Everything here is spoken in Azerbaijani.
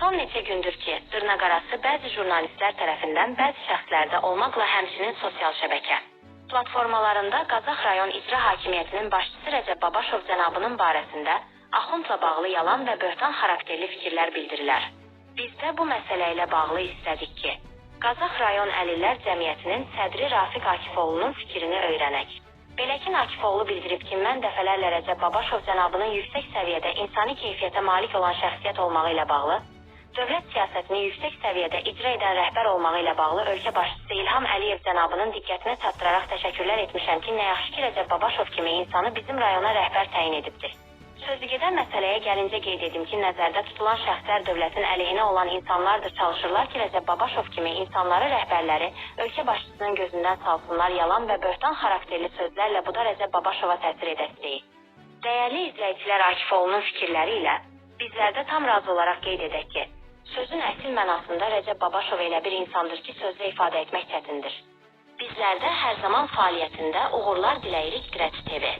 Son neçə gündür ki, dırnaqarası bəzi jurnalistlər tərəfindən bəzi şəxslərdə olmaqla həmçinin sosial şəbəkə platformalarında Qazax rayon icra hakimiyyətinin başçısı Rəcəb Babaşov cənabının barəsində Axundla bağlı yalan və böhtan xarakterli fikirlər bildirilər. Biz də bu məsələ ilə bağlı istədik ki, Qazax rayon Əlillər Cəmiyyətinin sədri Rafiq Akifoğlunun fikrini öyrənək. Belə ki, Akifoğlu bildirib ki, mən dəfələrlə Rəcəb Babaşov cənabının yüksək səviyyədə insani keyfiyyətə malik olan şəxsiyyət olmağı ilə bağlı, dövlət siyasətini yüksək səviyyədə icra edən rəhbər olmağı ilə bağlı ölkə başçısı İlham Əliyev cənabının diqqətinə çatdıraraq təşəkkürlər etmişəm ki, nə yaxşı ki, Rəcəb Babaşov kimi insanı bizim rayona rəhbər təyin edibdir. Sözügedən məsələyə gəlincə qeyd edim ki, nəzərdə tutulan şəxslər dövlətin əleyhinə olan insanlardır, çalışırlar ki, Rəcəb Babaşov kimi insanları rəhbərləri ölkə başçısının gözündən salsınlar yalan və böhtan xarakterli sözlərlə bu da Rəcəb Babaşova təsir edəcək. Dəyərli izləyicilər, Akifoğlunun fikirləri ilə bizlər də tam razı olaraq qeyd edək ki, sözün əsl mənasında Rəcəb Babaşov elə bir insandır ki, sözlə ifadə etmək çətindir. Bizlər də hər zaman fəaliyyətində uğurlar diləyirik Qrət TV.